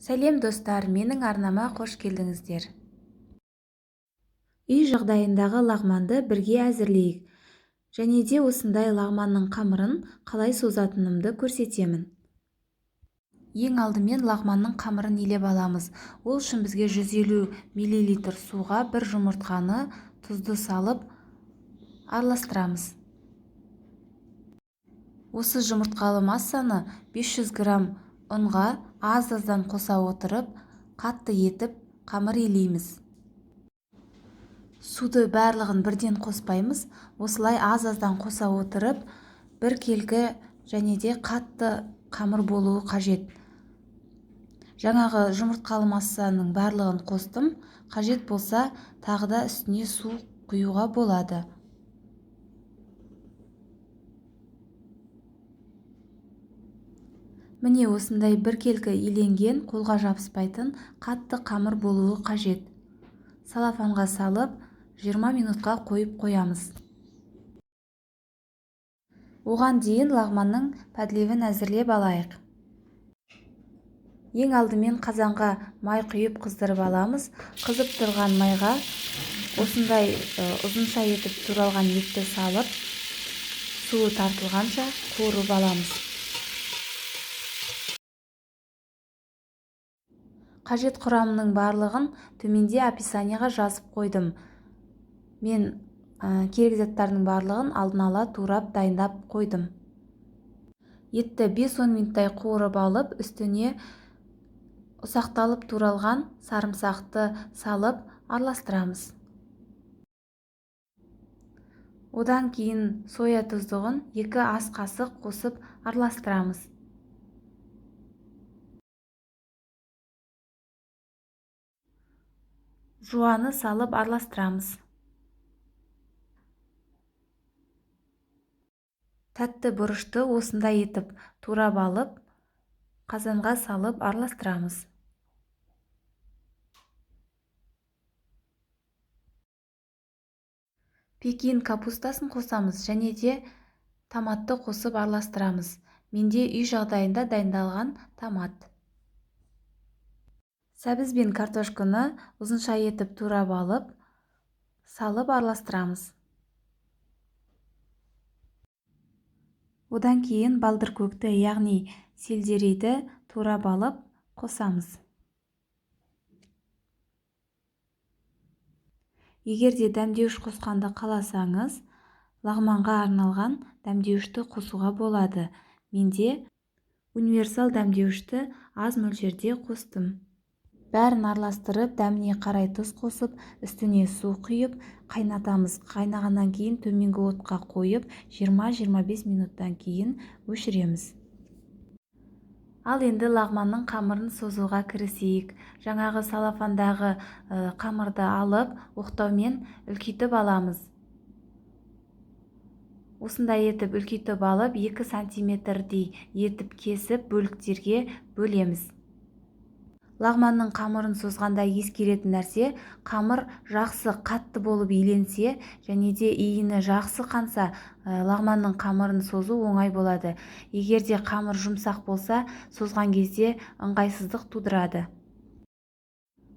Сәлем, достар! Менің арнама қош келдіңіздер. Үй жағдайындағы лағманды бірге әзірлейік. Және де осындай лағманның қамырын қалай созатынымды көрсетемін. Ең алдымен лағманның қамырын илеп аламыз. Ол үшін бізге 150 миллилитр суға бір жұмыртқаны, тұзды салып араластырамыз. Осы жұмыртқалы массаны 500 грамм ұнға аз-аздан қоса отырып, қатты етіп қамыр илейміз. Суды барлығын бірден қоспаймыз. Осылай аз-аздан қоса отырып, біркелкі және де қатты қамыр болуы қажет. Жаңағы жұмыртқалы массаның барлығын қостым. Қажет болса, тағы да үстіне су құюға болады. Міне, осындай біркелкі иленген, қолға жабыспайтын қатты қамыр болуы қажет. Салафанға салып, 20 минутқа қойып қоямыз. Оған дейін лағманның подливін әзірлеп алайық. Ең алдымен қазанға май құйып қыздырып аламыз. Қызып тұрған майға осындай ұзынша етіп туралған етті салып, суы тартылғанша қуырып аламыз. Қажет құрамының барлығын төменде описанияға жазып қойдым. Мен керек заттардың барлығын алдын ала турап дайындап қойдым. Етті 5-10 минуттай қуырып алып, үстіне ұсақталып туралған сарымсақты салып араластырамыз. Одан кейін соя тұздығын 2 ас қасық қосып араластырамыз. Жуаны салып араластырамыз. Тәтті бұрышты осындай етіп турап алып, қазанға салып араластырамыз. Пекин капустасын қосамыз және де томатты қосып араластырамыз. Менде үй жағдайында дайындалған томат. Сәбіз бен картошканы ұзынша етіп турап алып, салып араластырамыз. Одан кейін балдыркөкті, яғни сельдерейді турап алып қосамыз. Егер де дәмдеуіш қосқанды қаласаңыз, лағманға арналған дәмдеуішті қосуға болады. Менде универсал дәмдеуішті аз мөлшерде қостым. Бәрін араластырып, дәміне қарай тұз қосып, үстіне су құйып қайнатамыз. Қайнағаннан кейін төменгі отқа қойып, 20-25 минуттан кейін өшіреміз. Ал енді лағманның қамырын созуға кірісейік. Жаңағы салафандағы қамырды алып, оқтаумен үлкейтіп аламыз. Осындай етіп үлкейтіп алып, 2 сантиметрдей етіп кесіп, бөліктерге бөлеміз. Лағманның қамырын созғанда ескеретін нәрсе, қамыр жақсы қатты болып иленсе және де иіні жақсы қанса, лағманның қамырын созу оңай болады. Егер де қамыр жұмсақ болса, созған кезде ыңғайсыздық тудырады.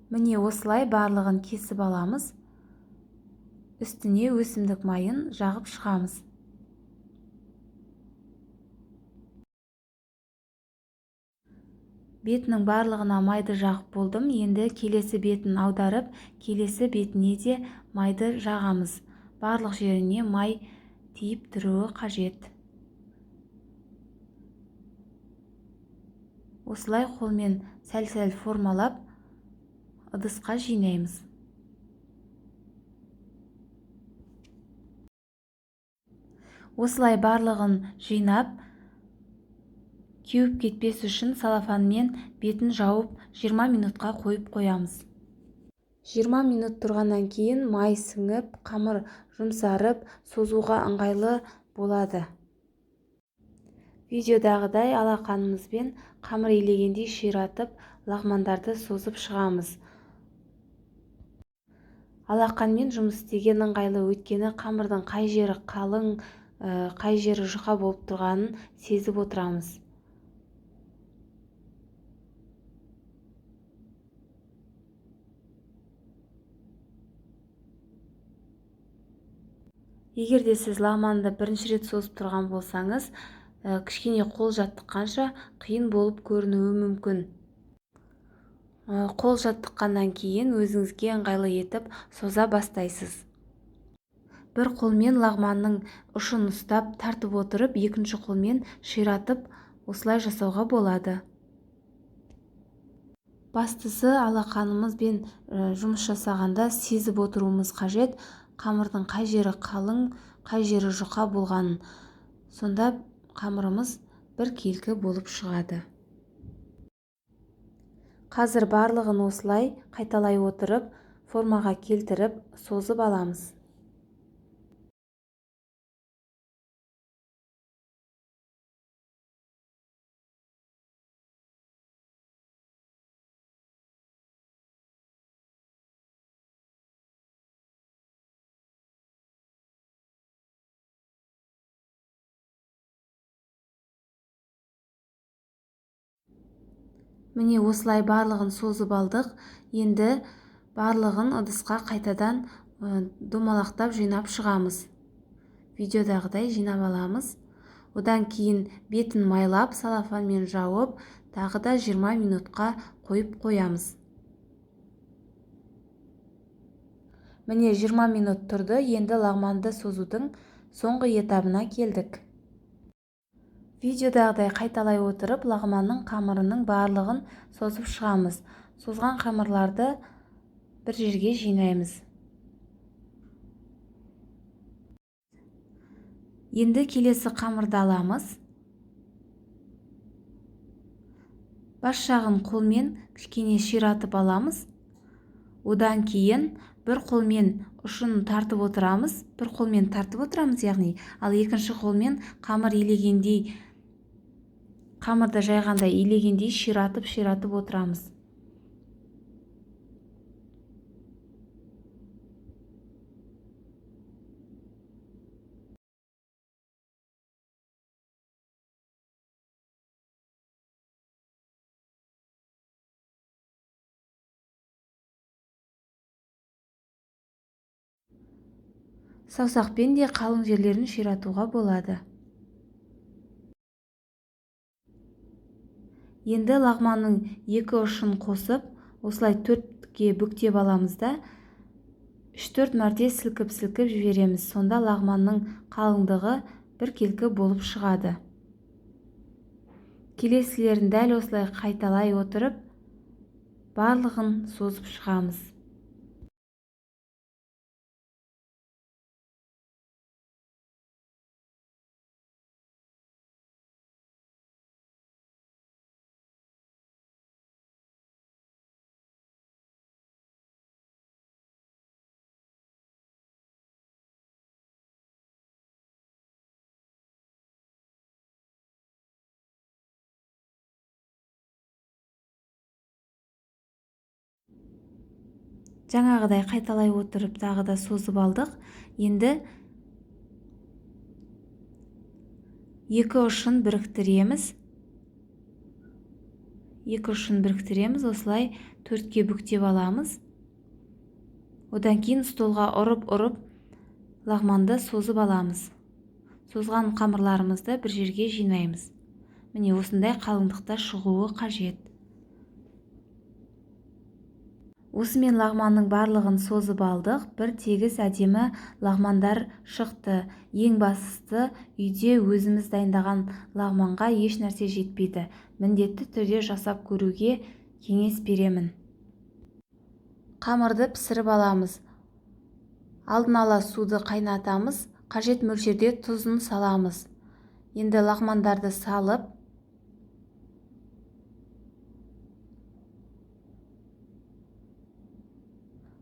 Міне, осылай барлығын кесіп аламыз. Үстіне өсімдік майын жағып шығамыз. Бетінің барлығына майды жағып болдым. Енді келесі бетін аударып, келесі бетіне де майды жағамыз. Барлық жеріне май тиіп тұруы қажет. Осылай қолмен сәл-сәл формалап, ыдысқа жинаймыз. Осылай барлығын жинап, кеуіп кетпес үшін салафанмен бетін жауып 20 минутқа қойып қоямыз. 20 минут тұрғаннан кейін май сіңіп, қамыр жұмсарып, созуға ыңғайлы болады. Видеодағыдай алақанымызбен қамыр илегендей ширатып, лағмандарды созып шығамыз. Алақанмен жұмыс істеген ыңғайлы, өйткені қамырдың қай жері қалың, қай жері жұқа болып тұрғанын сезіп отырамыз. Егер де сіз лағманды бірінші рет созып тұрған болсаңыз, кішкене қол жаттыққанша қиын болып көрінуі мүмкін. Қол жаттыққаннан кейін өзіңізге ыңғайлы етіп соза бастайсыз. Бір қолмен лағманның ұшын ұстап тартып отырып, екінші қолмен ширатып осылай жасауға болады. Бастысы алақанымызбен жұмыс жасағанда сезіп отыруымыз қажет, қамырдың қай жері қалың, қай жері жұқа болғанын. Сонда қамырымыз біркелкі болып шығады. Қазір барлығын осылай қайталай отырып, формаға келтіріп, созып аламыз. Міне осылай барлығын созып алдық. Енді барлығын ыдысқа қайтадан домалақтап жинап шығамыз. Видеодағыдай жинап аламыз. Одан кейін бетін майлап, салафанмен жауып, тағы да 20 минутқа қойып қоямыз. Міне 20 минут тұрды. Енді лағманды созудың соңғы этабына келдік. Видеодағыдай қайталай отырып, лағманның қамырының барлығын созып шығамыз. Созған қамырларды бір жерге жинаймыз. Енді келесі қамырды аламыз. Бас жағын қолмен кішкене ширатып аламыз. Одан кейін бір қолмен ұшын тартып отырамыз, бір қолмен тартып отырамыз, яғни, ал екінші қолмен қамыр илегендей, қамырды жайғандай илегендей ширатып-ширатып отырамыз. Саусақпен де қалың жерлерін ширатуға болады. Енді лағманның екі ұшын қосып, осылай төртке бүктеп аламыз да, үш-төрт мәрте сілкіп-сілкіп жібереміз. Сонда лағманның қалыңдығы біркелкі болып шығады. Келесілерін дәл осылай қайталай отырып, барлығын созып шығамыз. Жаңағыдай қайталай отырып тағы да созып алдық. Енді екі ұшын біріктіреміз. Екі ұшын біріктіреміз, осылай төртке бүктеп аламыз. Одан кейін столға ұрып-ұрып лағманды созып аламыз. Созған қамырларымызды бір жерге жинаймыз. Міне осындай қалыңдықта шығуы қажет. Осымен лағманның барлығын созып алдық. Бір тегіс әдемі лағмандар шықты. Ең бастысы, үйде өзіміз дайындаған лағманға еш нәрсе жетпейді. Міндетті түрде жасап көруге кеңес беремін. Қамырды пісіріп аламыз. Алдын ала суды қайнатамыз. Қажет мөлшерде тұзын саламыз. Енді лағмандарды салып,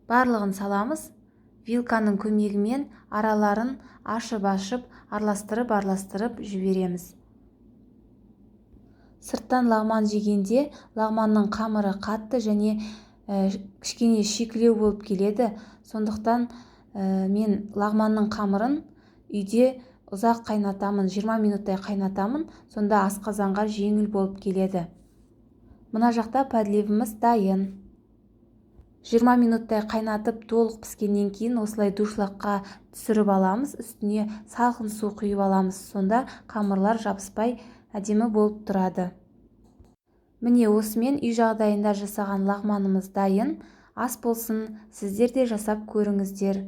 барлығын саламыз. Вилканың көмегімен араларын ашып-ашып, араластырып-араластырып жібереміз. Сырттан лағман жегенде лағманның қамыры қатты және кішкене шикілеу болып келеді. Сондықтан мен лағманның қамырын үйде ұзақ қайнатамын, 20 минуттай қайнатамын. Сонда асқазанға жеңіл болып келеді. Мына жақта подливіміз дайын. 20 минуттай қайнатып, толық піскеннен кейін осылай дуршлагқа түсіріп аламыз. Үстіне салқын су құйып аламыз, сонда қамырлар жабыспай, әдемі болып тұрады. Міне, осымен үй жағдайында жасаған лағманымыз дайын. Ас болсын! Сіздер де жасап көріңіздер.